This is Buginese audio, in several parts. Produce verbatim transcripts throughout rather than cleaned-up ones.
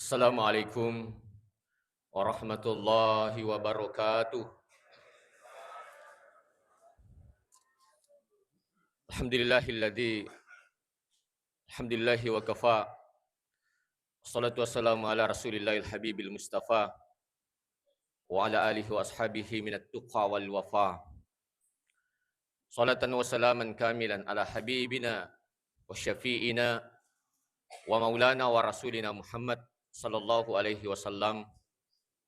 Assalamualaikum warahmatullahi wabarakatuh. Alhamdulillahilladzi, alhamdulillahi wa kafa. Wassalatu wassalamu ala Rasulillahil Habibil Mustafa wa ala alihi wa ashabihi minat tuqa wal wafa. Salatan wa salaman kamilan ala habibina wa syafi'ina wa maulana wa rasulina Muhammad sallallahu alaihi wasallam.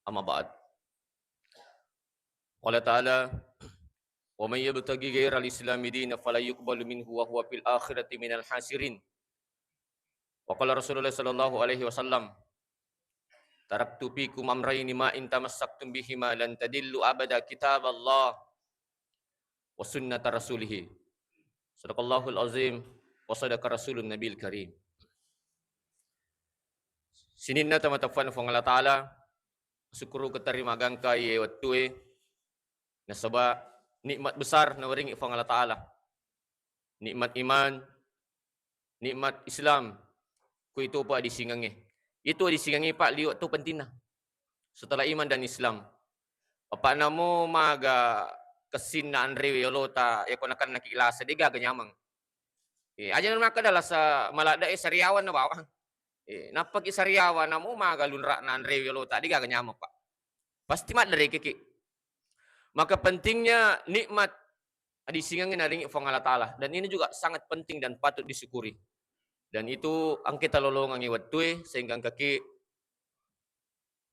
Amma ba'd. Qala ta'ala, "Wa man yabtaghi ghairal islami dina falan yuqbalu minhu wa huwa fil akhirati minal hasirin." Wa qala Rasulullah sallallahu alaihi wasallam, "Taraktu fikum amraini ma in tamassaktum bihima lan tadillu abada, kitaballah wa sunnata rasulih." Sadaqallahul azim wa sadaqa rasulun nabil karim. Sininna tama-, tafan Fuang Allah Ta'ala, syukuru keterima gangka iye wettue, nasaba nikmat besar nawaringi Fuang Allah Ta'ala. Nikmat iman, nikmat Islam, ku itu pa disingangnge. Itu disingangnge, Pak, liwat tu pentingna. Setelah iman dan Islam. Apa namo maga kessinna anrewe yolota, ya ko nakennaki lasa, de gaga nyameng. Eh, aja makkeda lasa maladde, eh, sariawan na bawang. Eh, nappaki sariawan, namo maga lunra'na anrewe yolota, de gaga nyameng, Pak. Pasti madderekeki. Maka pentingnya nikmat adisingeng naringi Fuang Allah Ta'ala. Dan ini juga sangat penting dan patut disyukuri. Dan itu engka talolongengngi wettue, sehingga engkaki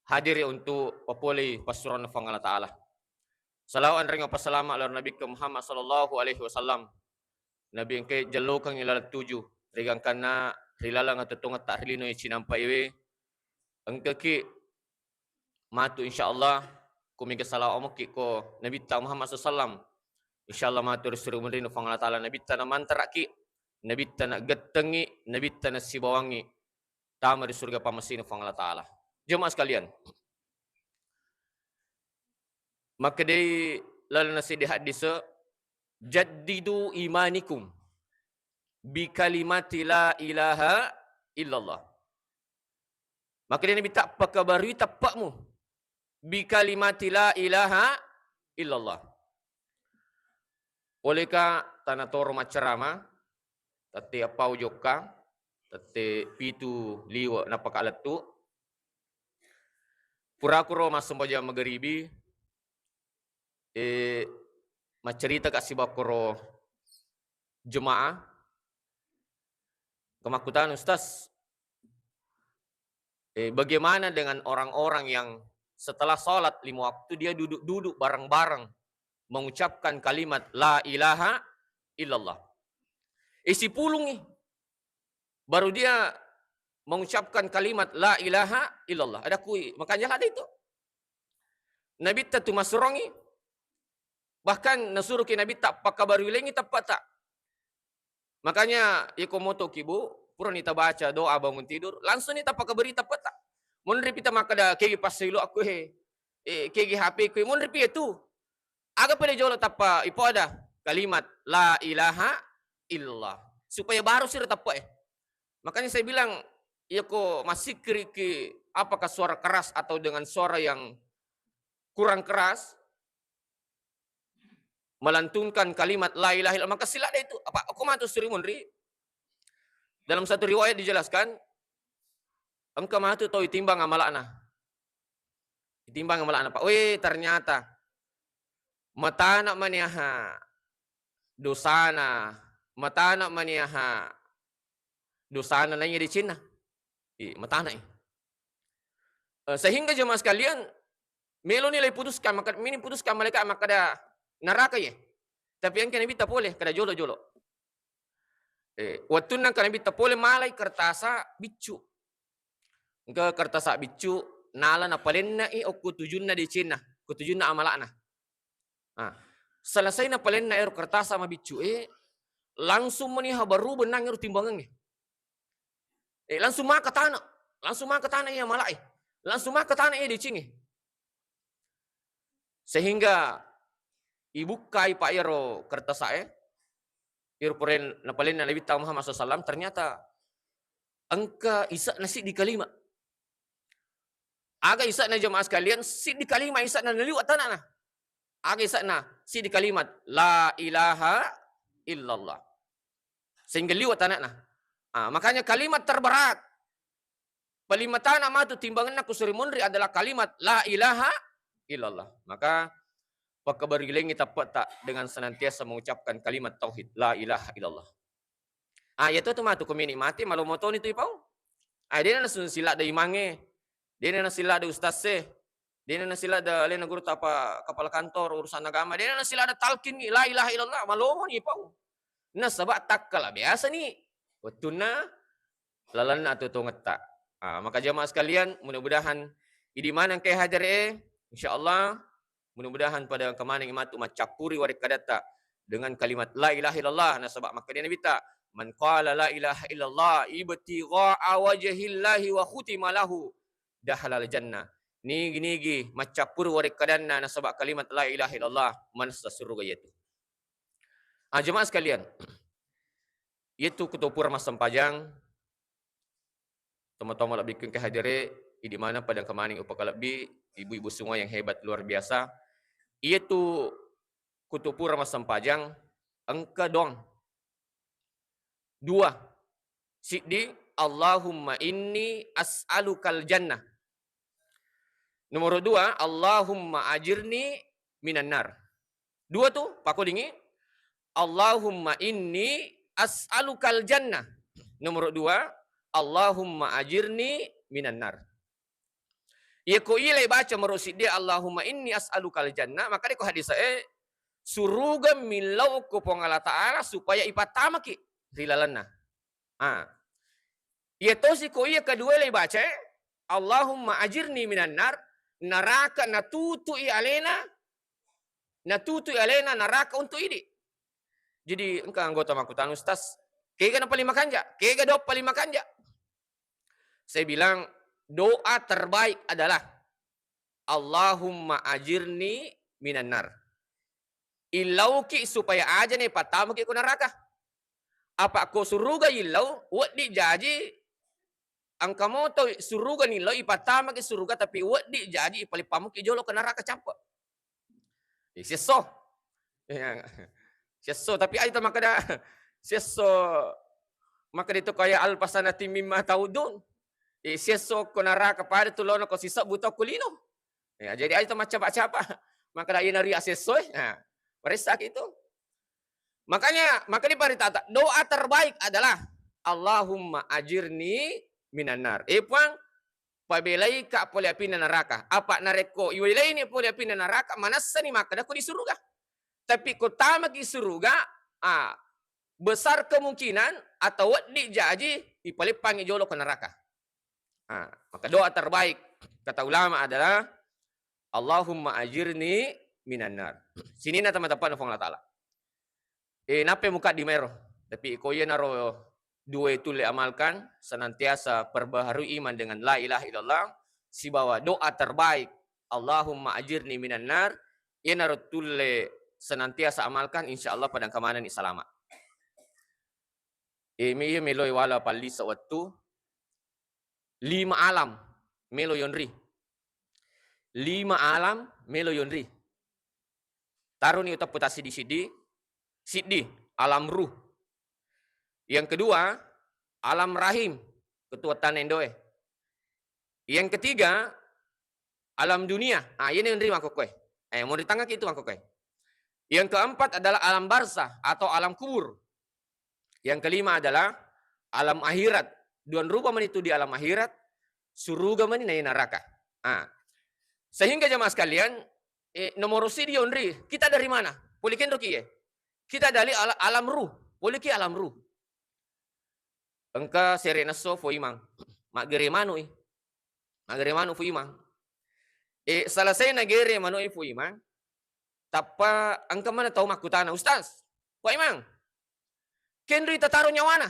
hadir untuk papolei passuroanna Fuang Allah Ta'ala. Salawat anreng passalama lao Nabi Muhammad sallallahu alaihi wasallam. Nabi engka jellokengngi laleng tuju, rigangkanna ri laleng atuo-tuongetta ri lino cinampa iwe. Engkaki matu, insyaallah, ku mega salawat mukki ko Nabitta Muhammad sallallahu alaihi wasallam. Insyaallah matu ri suri munrinna Fuang Allah Ta'ala, Nabitta namantaraki, Nabitta nagettengngi, Nabitta nasibawangngi tama ri surga pammasena Fuang Allah Ta'ala. Jemaah sekalian, makkedai laleng nasiddi haddise, "Jaddidu imanikum bi kalimati la ilaha illallah." Makkedai Nabitta, "Pakabarui teppe'mu bi kalimati la ilaha illallah." Poleka tana toro maccarama, tette eppau jokka, tette pitu liwe nappaka lettu. Purakuro massembajang magaribi, eh, maccaritaka sibawa koro jemaah. Kemakkutana, "Ustaz, eh, bagaimana dengan orang-orang yang setelah sholat lima waktu dia duduk-duduk bareng-bareng mengucapkan kalimat la ilaha illallah?" Eh, sipulungngi baru dia mengucapkan kalimat la ilaha illallah. Ada kui, makanya ada itu. Nabitta tu masurongi, bahkan nasuruki Nabitta pakkabaruilengi teppeta. Makanya, iko motoki, Bu, purani tabaca doa bangun tidur, langsung ni tapakabari teppeta. Monri pita makkeda, "Kegi passailu aku he, eh, kegi H P ku, monri pi tu." Aga pale jolo tappa ipoada kalimat la ilaha illallah. Supaya baru siro teppe e. Makanya saya bilang, iko massikkiriki, apakah suara keras atau dengan suara yang kurang keras, melantunkan kalimat la ilaha illallah, maka sila deh itu. Apa, aku matu suri munri. Dalam satu riwayat dijelaskan, engka matu tau itimbang amalakna. Itimbang amalakna, Pak. Weh, ternyata matana maniaha dosana, matana maniaha dosana naiya decenna. Eh, matana, eh. Eh, sehingga jemaah sekalian, meloni lai putuskan, maka, mini putuskan malaikat makkada neraka ye. Tapi engka Nabitta pole, kada jolo-jolo. Eh, wettunna engka Nabitta pole, malai kertasa biccu. Engka kertasa biccu, nala napalennai okko tujunna decenna, okko tujunna amalakna. Ah, selesai napalenna ero kertasa mabiccu e, langsung meni habaru bennang ero timbangengnge. Eh, langsung maka tana, langsung maka tana iya malak e, langsung maka tana iya deceng e. Sehingga ibukkai, Pak, iyaro kertasa e, iyaro pura napalenna Nabitta Muhammad sallallahu alaihi wasallam, ternyata engka ise'na siddi kalima. Aga ise'na jamaah sekalian, siddi kalimat ise'na naliwa' tana'na. Aga ise'na, siddi kalimat, la ilaha illallah. Sehingga liwa' tana'na. Ah, makanya kalimat terberat paling matana matu timbanganna ku suri munri adalah kalimat la ilaha illallah. Maka, pakkabarilengngi tappetta dengan senantiasa mengucapkan kalimat tauhid, la ilaha illallah. Ah, iya to tu matu ko meni mate, malomo toni tu ipau. Ah, dena nasu-, siladda imangnge, dena nasiladda ustazze, dena nasiladda alena guru tapa kepala kantor urusan agama, dena nasiladda talkin ni, la ilaha illallah, malomo ni ipau. Nasaba takkala biasa ni wettunna lalenna atuo-tuongetta. Ah, maka jamaah sekalian, mudah-mudahan idi maneng ke hadere, insyaallah, mudah-mudahan pada kemaneng matu maccappuri warekkadatta dengan kalimat la ilaha illallah, nasaba makkeda Nabitta, "Man qala la ilaha illallah ibtigha'a wajhillahi wa khutima lahu dakhalal jannah." Nigi-nigi maccappuri warekkadanna nasaba kalimat la ilaha illallah, manessa suruga iyatu. Ah, jemaah sekalian, iyatu kuto pura massempajang, tomatoa malebbiku engka hadere, idi maneng pada engka maneng upakalebbi, ibu-ibu semua yang hebat luar biasa. Iyatu kuto pura massempajang, engka doang. Dua. Siddi, "Allahumma inni as'alukal jannah." Nomor dua, "Allahumma ajirni minan nar." Dua tu, pakodingi, "Allahumma inni as'alukal jannah." Nomor dua, "Allahumma ajirni minan nar." Iya ko iya lei baca mero siddi, "Allahumma inni as'alukal jannah," maka de ko hadis e, suruga millau ko Puang Allah Ta'ala supaya ipattamaki ri lalenna. Ah. Iya tosi ko iya kedua lei baca e, "Allahumma ajirni minan nar," naraka natutui alena, natutui alena naraka untuk idi. Jadi engka anggota makkutana, "Ustaz, kega na paling makanja? Kega doa paling makanja?" Saya bilang, doa terbaik adalah, "Allahumma ajirni minan nar." Illauki supaya aja na ipattamaki ko neraka. Apa ko suruga illau, wedding jaji engka moto suruga nillau, ipattamaki suruga, tapi wedding jaji ipaleppamaki jolo ke neraka, cappa. Eh, siesso. Iya. Siesso, tapi aja to makkeda, siesso, makkeda to kaya alfa sanatin mimma ta'uddun. Eh, siesso ko neraka pada tu lono ko sisebbu tau ko lino. Ya, jadi aja to maccapa-capa. Makkeda iyana ri asiesso e. Nah, maressaki itu. Makanya, makanya paritata, doa terbaik adalah, "Allahumma ajirni minan nar." Eh, Puang, pabelaika pole apinna neraka. Apa narekko iwelaini pole apinna neraka, manessani makkeda ko di suruga. Tapi ko tamaki suruga, ah, besar kemungkinan atau wedding jaji ipaleppangi jolo ke neraka. Ah, maka doa terbaik kata ulama adalah, "Allahumma ajirni minan nar." Sininna tama-tamana Puang Allah Ta'ala. Eh, nappa mukaddi maero. Tapi ko iyanaro dua itu le amalkan, senantiasa perbaharui iman dengan la ilaha illallah, sibawa doa terbaik, "Allahumma ajirni minan nar," iyanaro tulle senantiasa amalkan, insya Allah pada engka manenni salama. Eh, me-, iya meloi wala pallisa wettu, lima alam melo yonri. Lima alam melo yonri. Taroni uteppu tassiddi-siddi, siddi, alam ruh. Yang kedua, alam rahim, ketuatanna indoe. Yang ketiga, alam dunia. Ah, ini yonri makkokkoe. Eh, monri tangaki itu makkokkoe. Yang keempat adalah alam barzah atau alam kubur. Yang kelima adalah alam akhirat. Duan rupa mani tu di alam akhirat, suruga mani na neraka. Ah. Sehingga jemaah sekalian, eh, nomor siddi yonri, kita dari mana? Pole kenro ki ye. Kita dari ala-, alam ruh. Pole ki alam ruh. Engka sere nesso Fu Imang. Maggere manui. Maggere manu Fu Imang. Eh, selesai nagere manui Fu Imang. Tappa engka mana tau makkutana, "Ustaz, Fu Imang, kenri tataro nyawana?"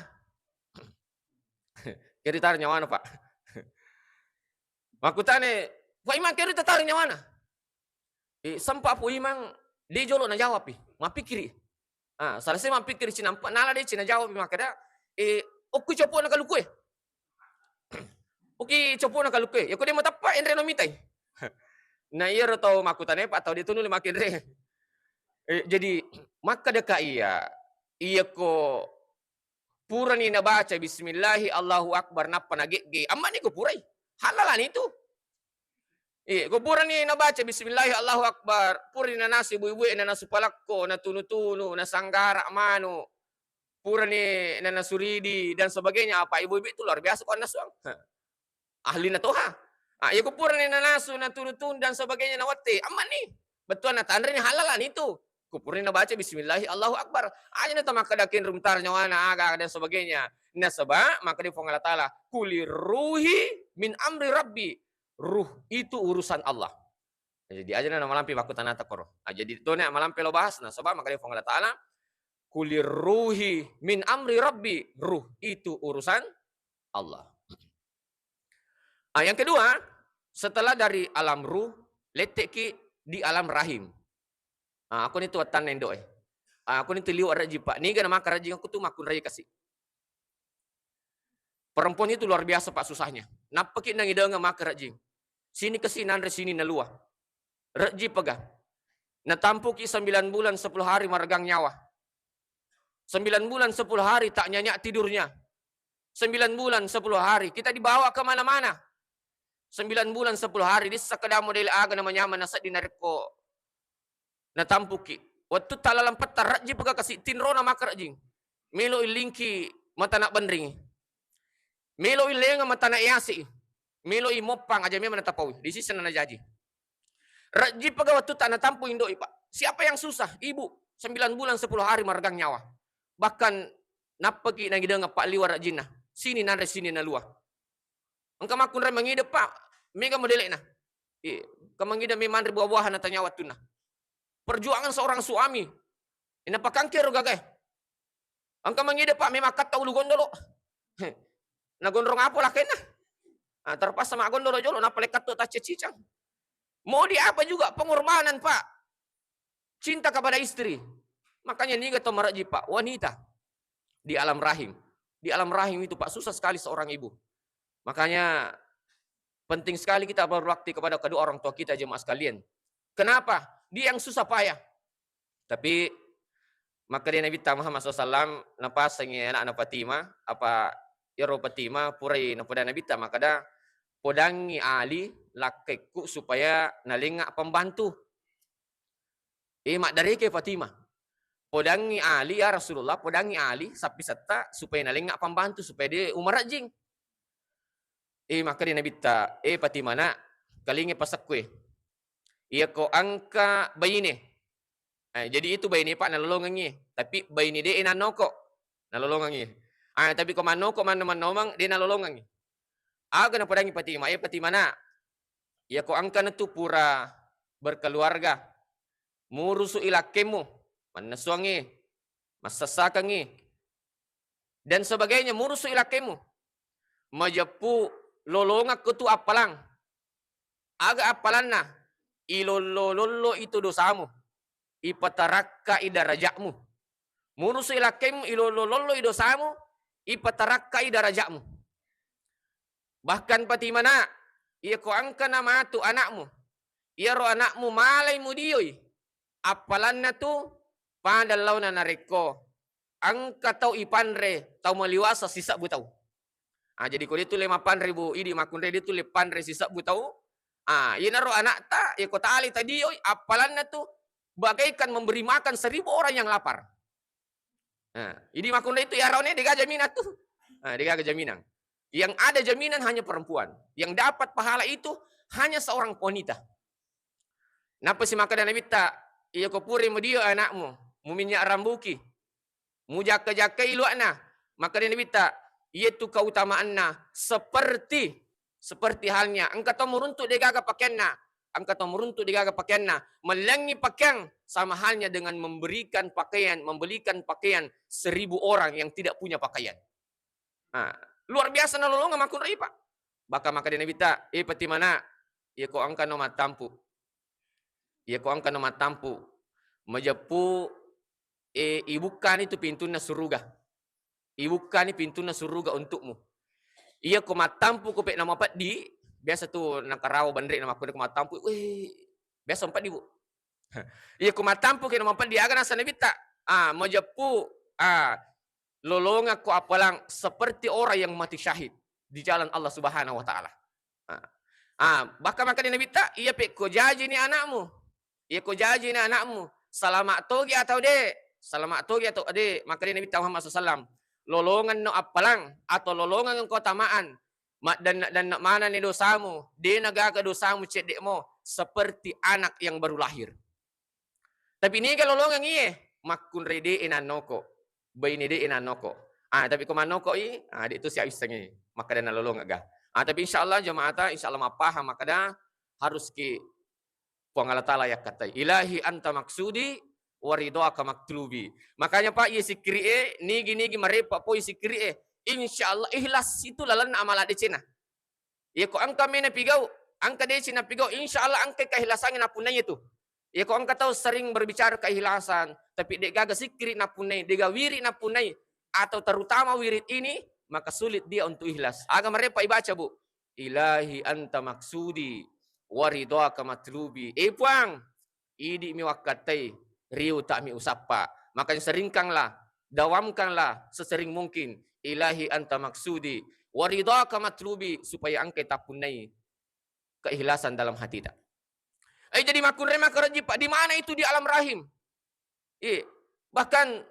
Kenri taro nyawana, Pak. Makkutane, "Fu Imang, kenri tataro nyawana?" Eh, sempa Fu Imang, de jolo najawab pi, mappikiri. Ah, selesai mappikiri cinampa, nala de cina jawab makkeda, eh, okku copo na kalukue. Oke, copona kaluku e. Yako de mateppa, enre no mitai. Na iyaro tau makkutanai, Pak, tau de tu nuli makkenre. Eh, jadi, makkadaka iya, iyako purani nabaca bismillahi Allahu Akbar nappa nagegge, ammani ko purai. Halalani tu. Iya, ko purani nabaca bismillahi Allahu Akbar, purani nanasu ibu-ibu e, nanasu palakko, natunu-tunu, nasanggara manu, purani nanasu ridi dan sebagainya, apa ibu-ibu itu luar biasa ko annasuang. Ahlina toha. Ah, iya ko purani nanasu, natunu-tunu dan sebagainya nawette, ammani. Bettuanna tanreni, halalani tu. Ko purani nabaca bismillahi Allahu Akbar. Aja na tamakkada kenrung tar nyawana aga dan sebagainya. Nasaba makkeda Puang Allah Taala, "Kulir ruhi min amri Rabbi." Ruh itu urusan Allah. Jadi aja na malampe makkutanata koro. Ah, jadi to na malampe lo bahas, nasaba makkeda Puang Allah Taala, "Kulir ruhi min amri Rabbi." Ruh itu urusan Allah. Ah, yang kedua, setelah dari alam ruh, lette'ki di alam rahim. Ah, aku ni tu wattanna indo'e. Ah, aku ni tu liwa' rejjing, Pak. Niga na maka rejjing, aku tu makkunrai kasi. Perempuan itu luar biasa, Pak, susahnya. Nappaki nangidengeng maka rejjing. Sini kasi nanre, sini nalua. Rejjing pega. Natampuki sembilan bulan sepuluh hari maregang nyawa. Sembilan bulan sepuluh hari tak nyenyak tidurnya. Sembilan bulan sepuluh hari kita dibawa ke mana-mana. Sembilan bulan sepuluh hari, dissa kada model aga na manyameng nasedding narekko natampuki. Wettu talalang petta rejjing pega kasi, tinrona maka rejjing. Melo illingki matana benring. Melo illengeng matana yasi. Melo i moppang aja memang natapaui. Di sisi na najaji. Rejjing pega wettu tak natampu indo'i, Pak. Siapa yang susah? Ibu. Sembilan bulan sepuluh hari maregang nyawa. Bahkan nappaki nangidengeng, Pak, liwa' rejjinna. Sini nanre, sini nalua. Engka makkunrai mangideng, Pak, mega modele'na. Eh, engka mangideng me manre buah-buahan na tanya wettunna. Perjuangan seorang suami. Ina pakangke ro gagae. Engka mangideng, Pak, me makkatta ulu gondolo. Nagonrong apa lakenna? Ah, terpaksa maggondolo jolo, nappa lekkatto tacce cicang. Mau di apa juga pengorbanan, Pak. Cinta kepada istri. Makanya niga to marejjing, Pak, wanita di alam rahim. Di alam rahim itu, Pak, susah sekali seorang ibu. Makanya penting sekali kita berbakti kepada kedua orang tua kita, jemaah sekalian. Kenapa? Dia yang susah payah. Tapi makkeda Nabitta Muhammad sallallahu alaihi wasallam, napasengi anakna Fatimah, apa iyaro Fatimah purai napoda Nabitta makkeda, "Podangi Ali lakkekku supaya nalenga pembantu." Eh, maddareke Fatimah. "Podangi Ali, ya Rasulullah, podangi Ali sappi setta supaya nalenga pembantu, supaya de umarejjing." Eh, makkeda Nabitta, "Eh, Fatimah, nak, kalinge pasekku e. Iyako engka baine." Eh, jadi itu baine, Pak, nalolongengi. Tapi baine de nannoko, nalolongengi. Ah, tapi ko mannoko manno-mannomeng, de nalolongengi. Aga napodangi Fatimah, "Eh, Fatimah, nak, iyako engka natu pura berkeluarga, murusu ilakkemu, mannessuangi, massassakengi, dan sebagainya, murusu ilakkemu. Majeppu lolongekko tu appalang." Aga appalanna? Ilollo-lollo itu dosamu, ipatarakkai darajatmu. Murusu ilakkemu, ilollo-lolloi dosamu, ipatarakkai darajatmu. Bahkan Fatimah, nak, iyako engkana matu anakmu, iyaro anakmu malai mudioi, appalanna tu pada laona narekko engka tau ipanre tau maliwasa sisebbu tau. Ah, jadi ko de tulle mapanre, Bu, idi makkunrai de tulle panre sisebbu tau. Ah, iyanaro anakta, iyako talai tadioi, appalanna tu bagaikan memberi makan seribu orang yang lapar. Nah, idi makkunrai tu iyaro ne degaga jaminan tu. Ah, degaga jaminan. Yang ada jaminan hanya perempuan. Yang dapat pahala itu hanya seorang wanita. Nappa si makkeda Nabitta, "Iyako pura mudio anakmu, muminnya rambuki, mujakka-jakkai luwa'na." Makkeda Nabitta, "Iyatu keutamaanna seperti, seperti halnya engka to muruntu degaga pakeanna, engka to muruntu degaga pakeanna, mellengi pakeang sama halnya dengan memberikan pakaian, membelikan pakaian seribu orang yang tidak punya pakaian." Ah, luar biasa nalolongeng makkunrai, Pak. Bahkan makkeda Nabitta, "Eh, Fatimah, nak, iyako engkano mattampu, iyako engkano mattampu, majeppu, eh, ibukkani tu pintunna suruga. Ibukkani pintunna suruga untukmu. Iya ko mattampu ko pek nama peddi, biasa tu nakarawa benre nama ko mattampu, weh, biasa peddi, Bu. Iya ko mattampu ke nama peddi, aga nasa Nabitta? Ah, majeppu, ah, lolongakko appalang seperti orang yang mati syahid di jalan Allah Subhanahu wa Ta'ala. Ah. Ah, bahkan makkeda Nabitta, iya pekko jajini anakmu, iya ko jajini anakmu, salama togi atau de? Salama togi atau de? Makkeda Nabitta Muhammad sallallahu alaihi wasallam, lolonganno appalang atau lolongan engko tamaan, maddanna-danna manani dosamu, de nagaga dosamu cedde mo, seperti anak yang baru lahir. Tapi niga lolongeng iye, makkunrai de nannoko, baine de nannoko. Ah, tapi ko mannoko i, ah, de tu siap issengi, makkeda nalolongeng ga. Ah, tapi insyaallah jamaata, insyaallah mappaham makkeda harus ki Puang Allah Taala yakkatai. Ilahi anta maksudi wa ridhaka matlubi. Makanya Pak, iye sikkiri e, nigi-nigi marepa poi sikkiri e. Insyaallah ikhlas itu lalenna amala decena. Iya ko engka mena pigau, engka deci napigau, insyaallah engka keikhlasangnge napunnai itu. Iya ko engka tau sering berbicara keikhlasan, tapi de gaga sikkiri napunnai, de gaga wiri napunnai, atau terutama wirid ini, maka sulit dia untuk ikhlas. Aga marepa ibaca, Bu? Ilahi anta maksudi wa ridhaka matlubi. Eh Puang, idi mi wakkattai, riu tak mi usappa. Makanya seringkanlah, dawamkanlah sesering mungkin. Ilahi anta maksudi wa ridhaka matlubi, supaya engka tapunnai keikhlasan dalam hati ta. Eh, jadi makkunrai makarejji, Pak, di mana itu di alam rahim? Iya. Bahkan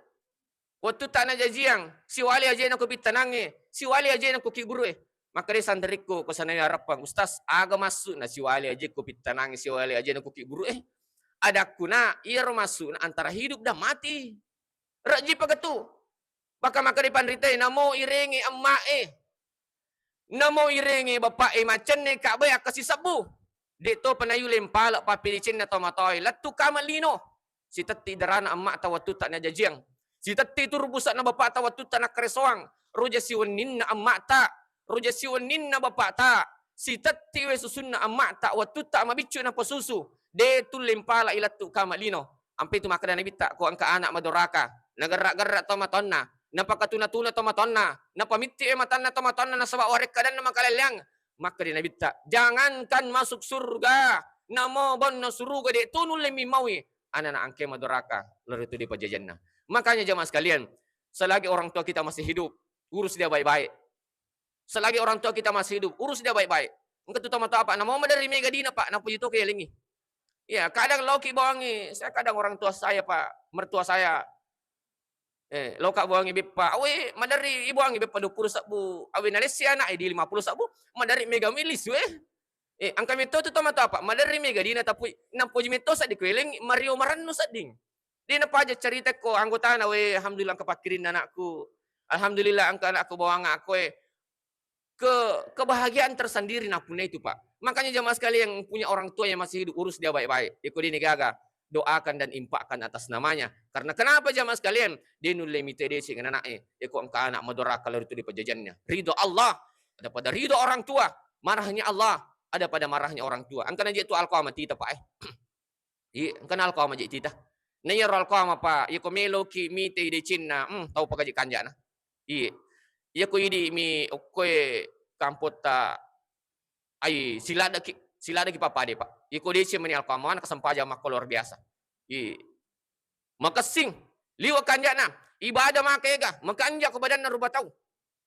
wettu tak najajiang, siwali ajena ko pittanangnge, siwali ajena ko kiburu e. Makkeda santrikku ko sanaya rappang, Ustaz, aga maksudna siwali aje ko pittanangnge, siwali ajena ko kiburu e? Adakku na, iyaro maksudna antara hidup dan mati. Rejji paketu. Bahkan makkeda panrita e, namo irengi amma e. Namo irengi bapa e, macenne Ka'bah e akkasi sebbu. De to panayu lempala pappedecenna tomatoa e, lettu kama lino. Sitetti darana amma ta wettu tak najajiang. Sitetti turu pusa'na bapa ta wettu tak nakkaresoang. Roja siwenninna amma ta, roja siwenninna bapa ta. Sitetti we susunna amma ta wettu tak mabiccu napasusu. De tu lempala i lettu kama lino. Ampe tu makkeda Nabitta, ko engka anak madoraka, nagerra-gerra tomatoanna, napakatuna-tuna tomatoanna, napamitti e matanna tomatoanna nasaba warekkadanna makalelleang. Makkeda Nabitta, jangankan masuk surga, namo bonna suruga de tu nulle mimaui anana angke madoraka lari tu di pajajanna. Makanya jamaah sekalian, selagi orang tua kita masih hidup, urus dia baik-baik. Selagi orang tua kita masih hidup, urus dia baik-baik. Engka tu tomatoa, Pak, namo maderri mega dina, Pak, napuji to kelingi. Iya, kadang loki bawangi, saya kadang orang tua saya, Pak, mertua saya. Eh, loka bawangi beppa, awe maderri ibuangi beppa dua puluh sebbu, awe nalessi anak e di lima puluh sebbu, maderri mega milisu e. Eh, engka metto tu tomatoa, Pak, maderri mega dina tapui, napuji metto seddi kueling, mario marennu sedding. De napaja cerita ko anggotana, we, alhamdulillah engka pakkirinna anakku. Alhamdulillah engka anakku bawang aku e. Ke-, kebahagiaan tersendiri napunna itu, Pak. Makanya jamaah sekalian yang punya orang tua yang masih hidup, urus dia baik-baik. Iko dini gaga, doakan dan infakkan atas namanya. Karena kenapa jamaah sekalian? De nulle mite deceng anak e. Iko engka anak madoraka lari tu di pajajannya. Ridho Allah. Ada pada ridho orang tua, marahnya Allah. Ada pada marahnya orang tua. Engka naje tu alkoa mati ta, Pak, eh. Iya, engka na alkoa maje tita. Na iyaro alkoa mapa, iyako meloki mitei decenna, hmm, tau pakaje kanjana. Iya. Iyako idi mi okkoe kampotta, ai, siladaki, siladaki papade, Pak. Iyako deceng mani alkoa mana kesempajang makko luar biasa. Iya. Makessing, liwa kanjana, ibadah maka ega, makanja ko badanna rupa tau.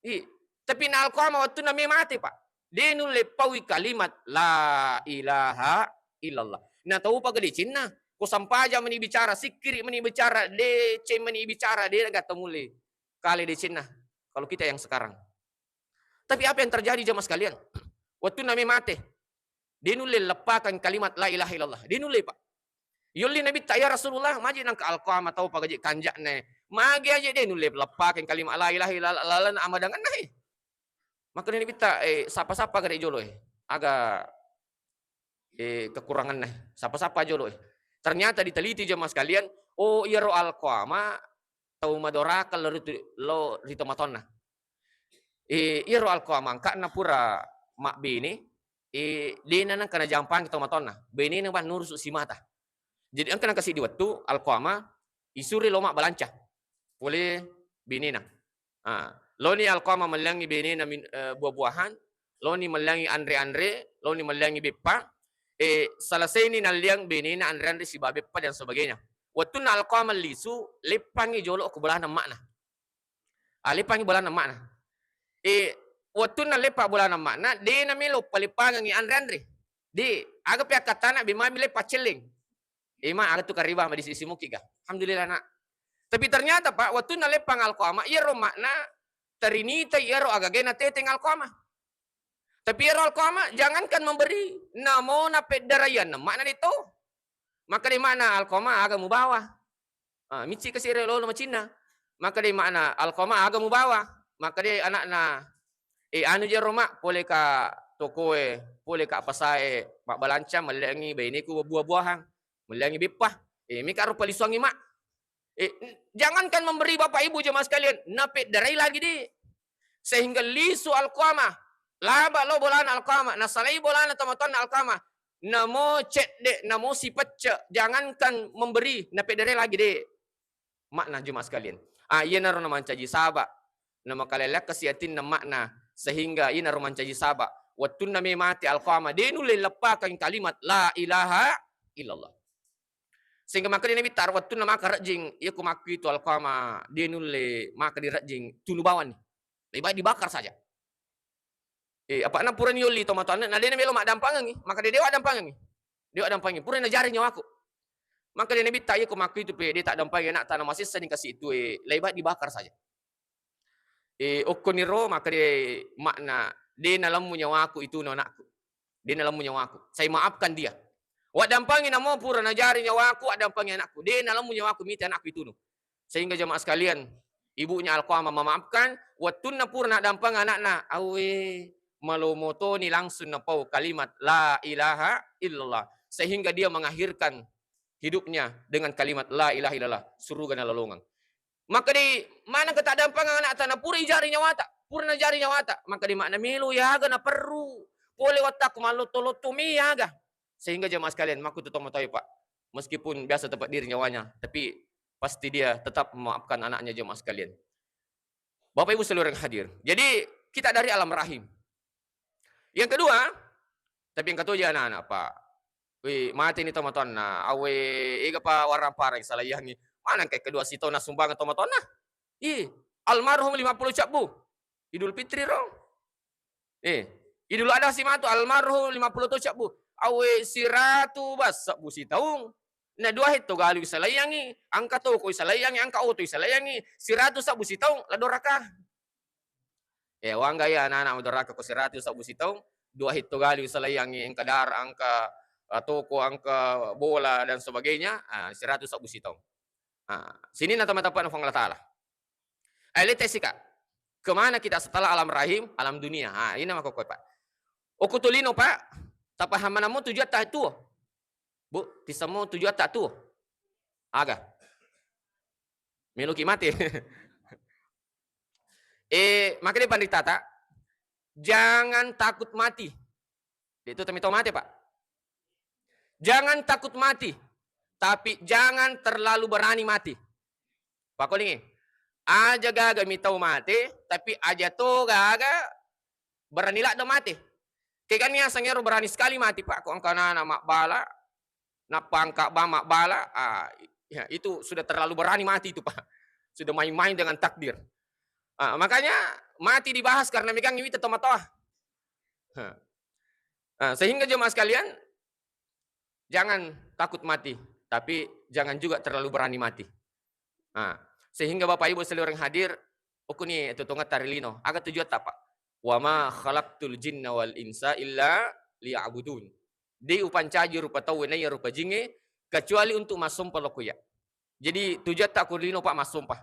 I, tapi nalkoma wettunna me mate, Pak. De nulle paui kalimat la ilaha illallah. Na tau pa gede cinna. Ko sampaja meni bicara, sikkiri meni bicara, deceng meni bicara, de gatta mulle. Kale decenna. Kalau kita yang sekarang. Tapi apa yang terjadi jamaah sekalian? Wettunna me mate. De nulle leppakan kalimat la ilaha illallah. De nulle, Pak. Yolli Nabitta, "Ya Rasulullah, maji nangka alkoa matau pagaji kanjakna. Magi aja de nulle leppakan kalimat la ilaha illallah lalana amadanganna he." Maka Nabitta, eh, sapa-sapa gare jolo, eh. Aga, eh, kekuranganna, eh. Sapa-sapa jolo, eh. Ternyata diteliti jamaah sekalian, oh, iyaro alkoa ma tau madoraka lo ri, lo ri tomatonna. Eh, iyaro alkoa mangka'na pura mabbene, eh, dena nengka najampangi tomatonna. Benena bang nurusu simata. Jadi engka nengka siddi wettu alkoa ma isuri lo mabbalanca. Pole benena. Ah, Loni Alqamah melliangngi benena min-, eh, buah-buahan, loni melliangngi anre-anre, loni melliangngi beppa, eh, selesaini nalliang benena anre-anre sibawa beppa dan sebagainya. Wettunna Alqamah lisu, leppangngi jolo ko bolana emma'na. Ah, leppangngi bolana emma'na. Eh, wettunna leppa bolana emma'na, de namelo paleppangengngi anre-anre. De, aga pi akkattana, be mami leppa celleng. Eh, Ma, aga tu kariba madisi-disi muki ga. Alhamdulillah, Nak. Tapi ternyata, Pak, wettunna leppang Alqamah, iyaro emma'na terinitai iyaro agaga nateteng Alqamah. Tapi iyaro Alqamah jangankan memberi, namo napeddaraianna emma'na de to. Makkeda emma'na, "Alqamah, aga mubawa?" Ah, micci kasi ero lolo macinna. Makkeda emma'na, "Alqamah, aga mubawa?" Makkeda anakna, "Eh, anu jero, Ma, pole ka tokoe, pole ka pasae mabbalanca, melliangngi baineku buah-buahan, melliangngi beppa. Eh, meka ro palisuangngi, Ma." Eh, jangankan memberi Bapak Ibu jemaah sekalian, napeddarai lagi de. Sehingga lisu Alqamah, laba lo bolana Alqamah, nasalai bolana tomatoanna Alqamah. Namo cedde, namo sipecce, jangankan memberi, napeddarai lagi de. Makna jemaah sekalian. Ah, iyanaro namancaji saba. Namakalelekka si atinna makna, sehingga iyanaro mancaji saba. Wettunna me mate Alqamah, de nulle leppakang kalimat la ilaha illallah. Sehingga makkeda Nabitta, wettunna maka rejjing, iya ko makkuitu Alqamah, de nulle maka direjjing, tunu bawanni. Lebih baik dibakar saja. Eh, apa'na purani yolli tomatoanna, na de namelo maddampangengngi, makkeda, "Dewa dampangengngi. Dewa dampangengngi, pura najari nyawaku." Makkeda Nabitta, iya ko makkuitu pe de taddampangengngi anakta, namasessani kasi itu, eh, lebih baik dibakar saja. Eh, okkoniro makkeda makna, "De nalemmu nyawaku itunu anakku. De nalemmu nyawaku. Saya maafkan dia." Waddampangi namo pura najari nyawaku, waddampangi anakku. "De nalemmu nyawaku, mite anakku itunu." Sehingga jemaah sekalian, ibunya Alqamah memaafkan, wettunna pura naddampang anakna, awe, malomo toni langsung napau kalimat la ilaha illallah. Sehingga dia mengakhirkan hidupnya dengan kalimat la ilaha illallah, suruga nalolongeng. Makkeda, "Maneng ka taddampang anakta, na pura ijari nyawata, pura najari nyawata." Makkeda, "Makna melo yaga naperru, pole wattakku mallotto-lotto mi yaga." Sehingga jemaah sekalian, makkutu tomatoae, Pak, meskipun biasa terpeddiri nyawanya, tapi pasti dia tetap memaafkan anaknya, jemaah sekalian. Bapak Ibu seluruh yang hadir. Jadi, kita dari alam rahim. Yang kedua, tapi engka toja anak-anak, Pak. Wih, mate ni tomatoanna. Awe, ega pa warang parang salaiangi. Mana engka kedua sitaung nassumbangeng tomatoanna? Ih, almarhum lima puluh cabbu. Idul Fitri ro. Eh, Idul Adha si matu almarhum lima puluh to cabbu. Awe siratu bas sabbu sitaung. Na dua hetto galu isalaiangi, engka toko isalaiangi, engka oto isalaiangi, siratu sabbu sitaung la doraka. Eh, wangga iya anak-anak madoraka ko siratu sabbu sitaung, dua hetto galu isalaiangi, engka dara, engka, eh, toko, engka bola dan sebagainya, ah, siratu sabbu sitaung. Ah, sininna tama-tama Puang Allah Taala. Ayo, letessika. Kemana kita setelah alam rahim, alam dunia? Ha, ina makkokkoe, Pak. Okko tolino, Pak. Tapahamanammu tujuatta tuo. Bu, tissemmu tujuatta tuo. Aga. Meloki mate. Eh, makkeda panritata, jangan takut mati. Itu temi tau mate, Pak. Jangan takut mati, tapi jangan terlalu berani mati. Pakolingi, aja gaga mi tau mate, tapi aja to gaga berani ladde mate. Kegani aseng ero berani sekali mati, Pak, ko engka nana mabbala, nappa engka ba mabbala, ah, ya, itu sudah terlalu berani mati itu, Pak. Sudah main-main dengan takdir. Ah, makanya mati dibahas karena megang wita tomatoa. Ha. Ah, sehingga jemaah sekalian, jangan takut mati, tapi jangan juga terlalu berani mati. Ah, sehingga Bapak Ibu seluruh yang hadir, okuni tutungetta ri lino. Aga tujuatta, Pak? "Wa ma khalaqtul jinna wal insa illa liya'budun." De upancaji rupa tauwe naiya rupa jingnge kecuali untuk massompa lokko iya. Jadi tujuatta ko lino, Pak, massompa.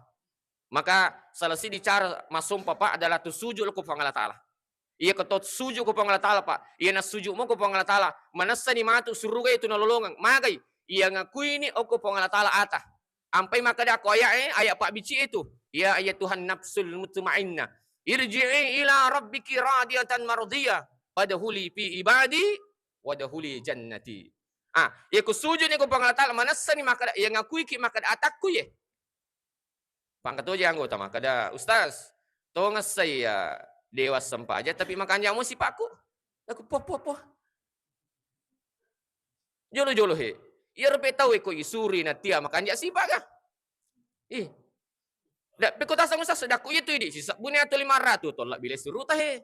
Maka salah siji cara massompa, Pak, adalah tu sujud ko Puang Allah Taala. Iya ko to sujud ko Puang Allah Taala, Pak. Iya nasujud mo ko Puang Allah Taala, manessani matu suruga itu nalolongeng. Magai? Iya ngakuini okko Puang Allah Taala ata. Ampai makkeda ko ayat, eh, ayat pabbicci itu. Ya ayyatuhan nafsul mutmainnah, irji'i ila rabbiki radiyatan mardiyah, fadkhuli fi ibadi wadkhuli jannati. Ah, iya ko sujud ni ko Puang Allah Taala, manessani makkeda, iya ngakuiki makkeda atakku ye. Pangkatoje anggota makkeda, "Ustaz, Tongessai ya dewa sempajang, tapi makanja' mo sipa'ku. Aku, "Poh, poh, poh." Jolo-jolo he. Iyaro pe tau e ko isuri na tia makanja' sipa' ga. Ih. Da, pekko tasang usah sedakku itu idi, sisebbuni atau lima ratus to lebbi le suruta he.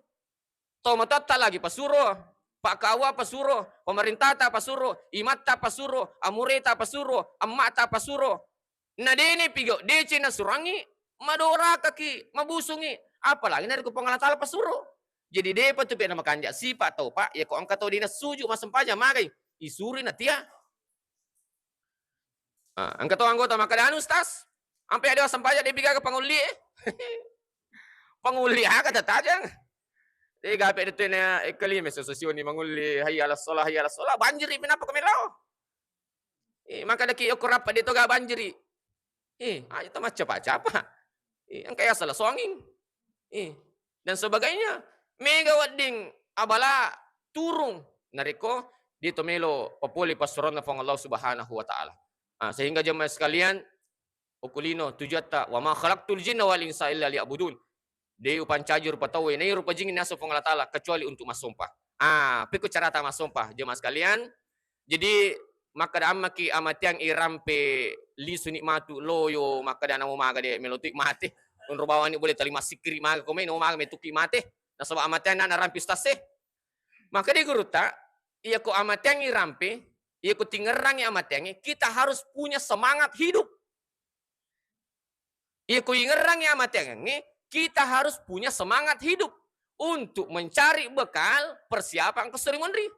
To matotta lagi pasuro, Pak Kawa pasuro, pemerintah ta pasuro, imatta pasuro, amureta pasuro, emma'ta pasuro. Na dene pigau deceng nasurangi, madorakaki, mabusungi, apalagi narekko Puang Allah Taala pasuro. Jadi depa tu pena makanja' sipa' tau, Pak, ya ko engka tau dena suju massempajang magai, isuri na tia. Ah, engka to anggota makkeda, "Anu, Ustaz, ampe ada sempajang de' pigaga pangulli e." Pangulli aga tatajang. De' gape de' tena ekkalime sesesioni mangulli, "Hayya 'alas shalah, hayya 'alas shalah," banjiri pinapa ko melao. Eh, makkadaki okko rappa de' to ga banjiri. Eh, aja to maccapa-capa. Eh, engka yasala soanging. Eh, dan sebagainya. Mega wedding abala turung narekko de' to melo papole passuroanna Puang Allah Subhanahu wa Ta'ala. Ah, sehingga jemaah sekalian, okko lino tujuatta, "Wa ma khalaqtul jinna wal insa illa liya'budun." De' upancaji rupa tau e, nai rupa jing naseng Puang Allah Taala kecuali untuk massompa. Ah, pekko carata massompa, jemaah sekalian. Jadi, makkeda ammaki amateang irampe lisuni matu loyo, makkeda namo maga de' melo tu mate. Onro bawani boleh tali massikkiri maga komai, namo maga metuki mate. Nasaba amateang na narampe ustaz e. Makkeda gurutta, iya ko amateang irampe, iya ko tingerangi amateangnge, kita harus punya semangat hidup. Iya ko ingerangi amateangnge, kita harus punya semangat hidup untuk mencari bekal persiapan engka sori monri.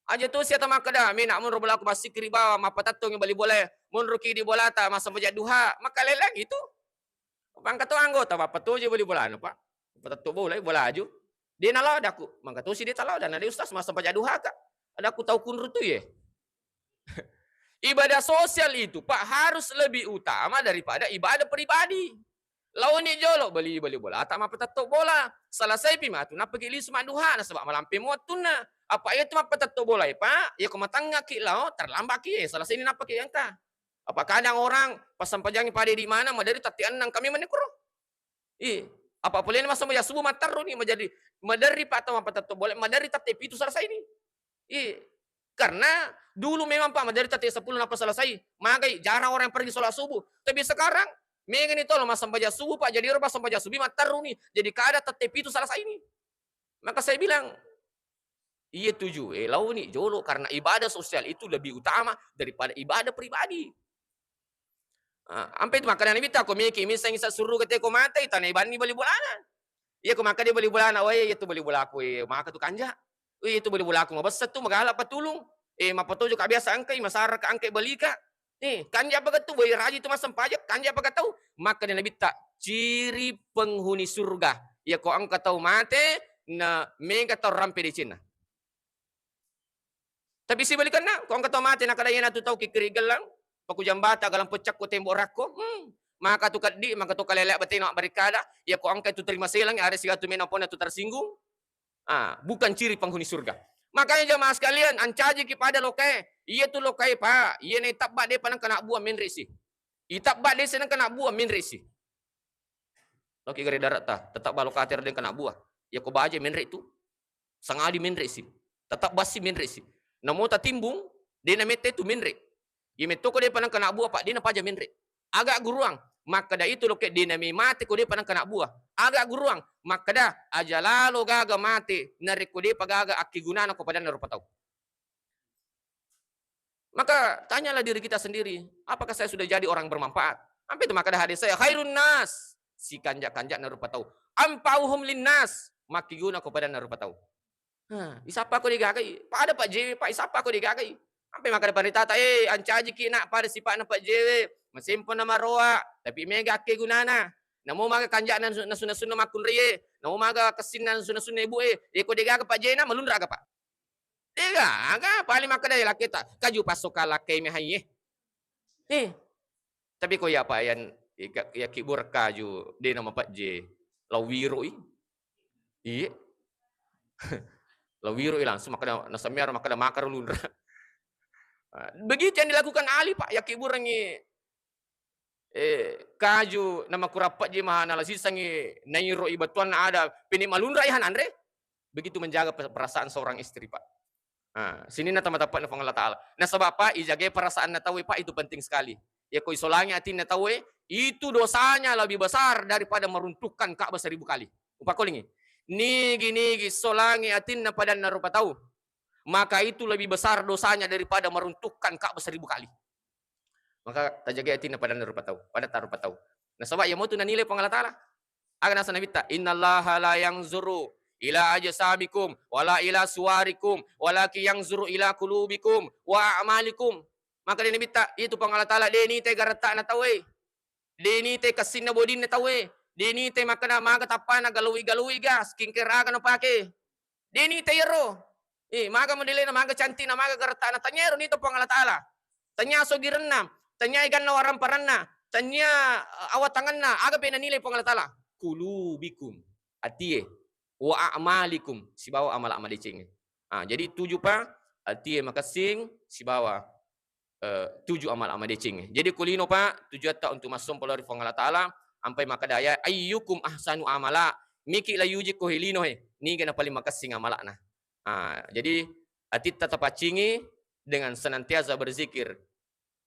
Aja to sia tamakkeda, "Mena monro bolaku massikkiri bawang, mappatettongi bali bolae, monroki di bolata, massempajang duha," makkaleleng itu. Pangka to anggota, mappatoje bali bolana, Pak. Patetto bola, bola aju. De' nalao daku, mangka tosi de' talao, dan ada ustaz massempajang duha ka. Ada aku tau kunru tu ye. Ibadah sosial itu, Pak, harus lebih utama daripada ibadah pribadi. Laoni jolo beli, beli bola, tak mappatetto bola. Selesai pi matu, nappaki lisu madduha, nasaba malampe mo wettunna. Apa iya tu mappatetto bola, Pak? Iya ko matangngaki lao, terlambat ki, selesai ni nappaki engka. Apa kadang orang passempajangi pada di mana, maderi tatti enneng kami menekuro. Ih, apa polena massempajang subuh matterru ni, maderri, maderri Pak tau mappatetto bola, maderri tette pitu selesai ni. Ih, karena dulu memang Pak maderri tette sepuluh nappa selesai. Magai jarang orang yang pergi sholat subuh. Tapi sekarang mega ni tolo massempajang subuh Pak, jadi orang massempajang subuh matterru ni. Jadi kada tette pitu selesai ni. Maka saya bilang, iya tuju e, laoni jolo karena ibadah sosial itu lebih utama daripada ibadah pribadi. Ah, ampe tu makkeda Nabitta, ko meki misseng isa suruga teko mate, tana ibanni bali bolana. Iya ko makkeda bali bolana, "Wae, iya tu bali bolaku, eh, maka tu kanja. Wih, itu bali bolaku mabessa tu, magala patulung. Eh, mapatojo ka biasa engkai, masara ka engkai balika." Eh, kanja apa tu, wai raji tu massempajang, kanja apa tau? Makkeda Nabitta, ciri penghuni surga. Iya ko engka tau mate, na mega tau rampe decenna. Tapi sibalikanna, ko engka tau mate nakada iyanatu tau kikkiri gellang, pakujang bata galang peccakko tembok rakko, hmm, maka tu keddi, maka tu kalele batena mabbarikada, iya ko engka tu terima selang, ada sigatu mena pona tu tersinggung. Ah, bukan ciri penghuni surga. Makanya jamaah sekalian, ancajiki pada lokae. Iya tu lokae, Pak. Iya ne tabba depa nengka nabbua menre si. Itabba desa nengka nabbua menre si. Loki gare darat ta, tetap balo kater dengka nabbua. Iya ko baje menre tu. Sangadi menre si. Tetap basi menre si. Namo tatimbung, dena mette tu menre. Iya metto ko depa nengka nabbua, Pak, dena paja menre. Aga guruang, makkeda itu loke dena me mate ko depa nengka nabbua. Aga guruang, makkeda aja lalo gaga mate, narekko depa gaga akkegunana ko padanna rupa tau. Maka tanyalah diri kita sendiri, apakah saya sudah jadi orang bermanfaat? Ampe tu makkeda hadis saya, khairun nas, sikanja-kanjana rupa tau. Anfa'uhum linnas, makkeguna ko padanna rupa tau. Hah, isappa ko degagai? Pada Pak Jewe, Pak, isappa ko degagai? Ampe makkeda panritata, eh, ancajiki nak pada sipa'na Pak Jewe, masempo na maroa, tapi mega akkegunana. Namo maga kanjana nasu-, nasu-nasunna makkunraie, namo maga kessinna nasu-nasunna ibu e, eh, ko degaga Pak Jena, malunra aga, Pak? Degaga, paling makkeda lakketa, kaju passoka lakkai mehai e. Eh, tapi ko iya, Pak, yang iya, iya kibur kaju, de na mapajje, lawiroi. Iya. Lawiroi langsung makkeda, nasammiaro makkeda makaro lunra. Ah, begitu yang dilakukan Ali, Pak, iya kiburangi eh, kaju, namakkurappe'ji mahana la sisengngi, nairo i batuanna ada, pini malunra i hananre. Begitu menjaga pe-, perasaan seorang istri, Pak. Ah, sininna tama-, tappa'na Puang Allah Ta'ala. Nasaba, Pak, ijagai perasaanna tauwe, Pak, itu penting sekali. Yako isolangi atinna tauwe, itu dosanya lebih besar daripada meruntuhkan Ka'bah seribu kali. Upakolingi. Nigi-nigi solangi atinna padanna rupa tau, maka itu lebih besar dosanya daripada meruntuhkan Ka'bah seribu kali. Maka tajagai atinna padanna rupa tau, padatta rupa tau. Nasaba iya motu nanilai Puang Allah Ta'ala. Aga nasa Nabitta, "Innallaha la yanzuru ila ajsamikum wala ila suwarikum, walakin yanzuru ila qulubikum wa a'malikum." Maka de Nabitta, itu Puang Allah Ta'ala de nitai garatta'na tauwe. De nitai kessinna bodinna tauwe. De nitai makkeda maga tappana galui-galui ga, skincare aga napake. De nitai ero. Eh, maga modelena, maga cantikna, maga garatta'na. Tanya ero nita Puang Allah Ta'ala. Tanya sogirenna, tanya eganna waramparanna, tanya, eh, awatanganna, aga pe nanilai Puang Allah Ta'ala. Qulubikum, atie, wa a'malikum, sibawa amala madecengnge. Ah, jadi tuju pa, atie makessing, sibawa eh, tuju amala madecengnge. Jadi ko lino, Pak, tujuatta untuk massompa lao ri Puang Allah Ta'ala, ampai makkeda ya, "Ayyukum ahsanu amala." Miki la yuji ko he lino he, niga na paling makessing amala'na. Ah, jadi atitta tapaccingi dengan senantiasa berzikir,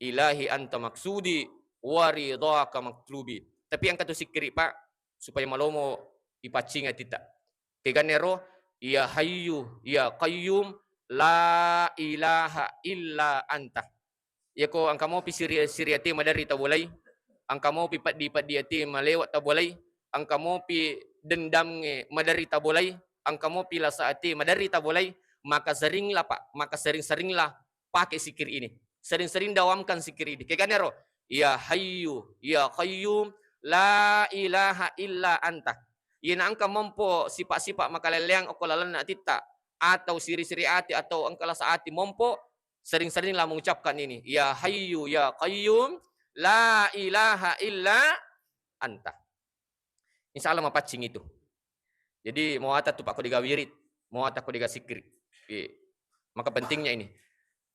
"Ilahi anta maksudi wa ridhaka matlubi." Tapi engka tu sikkiri, Pak, supaya malomo ipaccingi atitta. Kegannero, "Ya Hayyu, ya Qayyum, la ilaha illa anta." Yako engka mopi siri-, siri ati maderri tabolai, engka mopi peddi-peddi ati malewa tabolai, engka mopi dendamnge maderri tabolai, engka mopi lasa ati maderri tabolai, maka seringlah, Pak, maka sering-seringlah pakai zikir ini. Sering-sering dawamkan zikir ini. Kegannero, "Ya Hayyu, ya Qayyum, la ilaha illa anta." Iyana engka mompo sipa-sipa makalelleang okko lalenna atitta, atau siri-siri ati, atau engka lasa ati mompo, sering-seringlah mengucapkan ini, "Ya Hayyu, ya Qayyum, la ilaha illa anta." Insya Allah mapaccing itu. Jadi, mawata tu Pak ko dega wirid, mawata ko dega sikri. Iya. Maka pentingnya ini.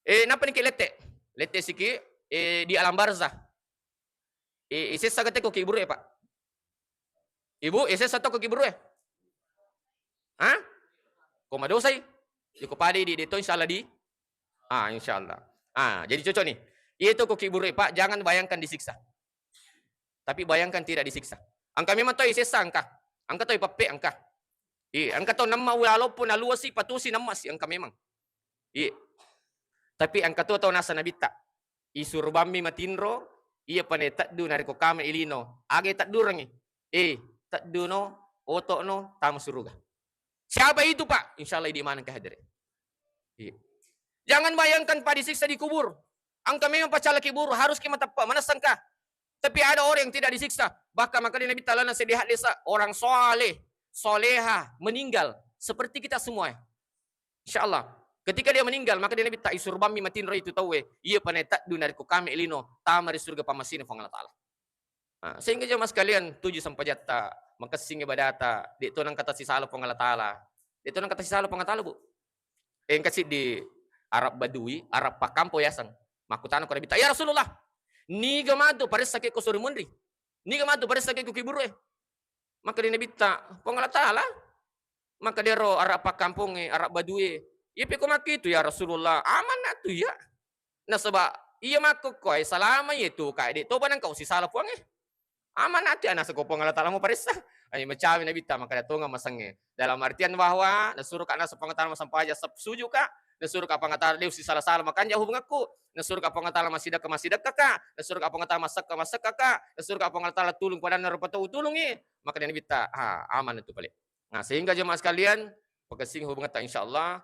Eh, napa niki lette? Lette siki, eh, di alam barzah. Eh, isessa gate ko kiburu e, Pak? Ibu, isessa to ko kiburu e? Hah? Ko madosai? Iko pada di, di to insya Allah di. Ah, insya Allah. Ah, jadi cocok nih. Itu ko kiburu e, Pak, jangan bayangkan disiksa. Tapi bayangkan tidak disiksa. Engka memang toi sessa engka. Engka toi peppe engka. Iya, engka to namma walaupun naluasi patusi namma si engka memang. Iya. Tapi engka to tau nasa nabitta. Isurubammi matinro, iya pane teddu narekko kame ilino. Aga teddurengi? Eh, tedduno, oto'no, tama suruga. Siapa itu, Pak? Insya Allah idi maneng ke hadere. Iya. Jangan bayangkan, Pak, disiksa di kubur. Engka memang pacalaki buru, harus ki mateppa, manessangka. Tapi ada orang yang tidak disiksa. Bahkan maka di Nabi Ta'ala sedih desa orang soleh, soleha meninggal seperti kita semua. Insya Allah. Ketika dia meninggal, maka di Nabi tak isurubammi matinro itu tauwe. Iya pane teddu narekko kame lino, tama ri surga pamasina Puang Allah Ta'ala. Ah, sehingga jemaah sekalian, tuju sempajatta, makessing ibadata, de to nangka tasisala Puang Allah Ta'ala. De to nangka tasisala Puang Allah Ta'ala, Bu. Engka siddi Arab Badui, Arab pakkampo yaseng. Makkutana ko Nabitta, "Ya Rasulullah, niga matu paressaki ko sori munri? Niga matu paressaki ko kiburu e?" Maka di Nabitta, "Puang Allah Ta'ala." Maka dero Arab pakkampongnge, Arab Badui e, "Iya peko makkitu ya Rasulullah, amanna tu ya." Nasaba iya makkokkoe salama iya tu kae de toba nangka usisala Puangnge. Amanna tu ya nasako Puang Allah Ta'ala mau paressa. Ai macawi Nabitta maka datonga masengnge. Dalam artian bahwa nasuro ka nasaba Puang Allah Ta'ala masampaja sap suju ka, nasuro ka Puang Allah Ta'ala de usisala-sala makanja hubungakku, nasuro ka Puang Allah Ta'ala masidekka masidekka ka, nasuro ka Puang Allah Ta'ala masekka masekka ka, nasuro ka Puang Allah Ta'ala tulung padanna rupa tau tulungi, maka di Nabitta, ah, amanna tu pale. Nah, sehingga jemaah sekalian, pakessing hubungatta insya Allah,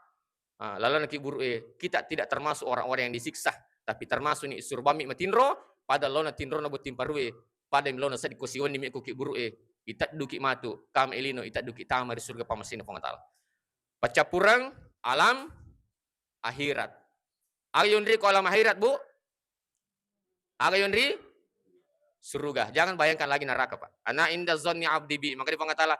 ah, lalana kiburu e, kita tidak termasuk orang-orang yang disiksa, tapi termasuk ni surubammi matinro, pada laona tinrona botting parue, pada laona seddi ko siwenni mi ko kiburu e, itedduki matu, kame lino itedduki tama ri surga pamasina Puang Ta'ala. Paccappureng alam akhirat. Aga yonri ko alam akhirat, Bu? Aga yonri? Suruga. Jangan bayangkan lagi neraka, Pak. Ana inda zanni abdi bi. Maka di Puang Ta'ala,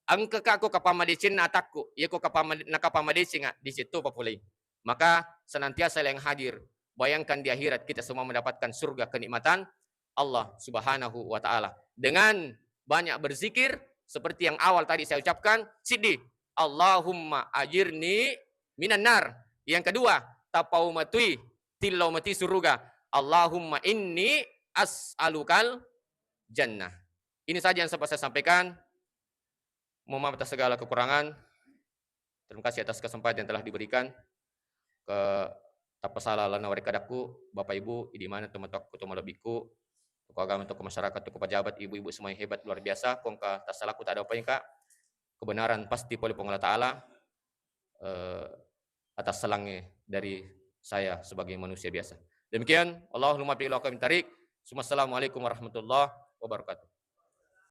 engka ka ko kapamadecenna atakku. Iya ko kapama-, nakapamadecenga, di situ papulai. Maka senantiasa yang hadir. Bayangkan di akhirat kita semua mendapatkan surga kenikmatan. Allah Subhanahu wa Ta'ala. Dengan banyak berzikir, seperti yang awal tadi saya ucapkan, siddi, "Allahumma ajirni minan nar." Yang kedua, tapau matui, tillau matui suruga, "Allahumma inni as'alukal jannah." Ini saja yang sempat saya sampaikan. Mohon maaf atas segala kekurangan. Terima kasih atas kesempatan yang telah diberikan. Ke tappa sala lalenna warekkadakku, Bapak Ibu, idi maneng tomatoakku, tomalebbikku, tokoh agama, tokoh masyarakat, tokoh pejabat, ibu-ibu semua yang hebat, luar biasa. Ko engka tassalaku, tak ada apa-apa, Kak. Kebenaran pasti pole Puang Allah Ta'ala, eh, atas selangnya dari saya sebagai manusia biasa. Demikian, Allahul muwaffiq ila aqwamit thariq. Assalamualaikum warahmatullahi wabarakatuh.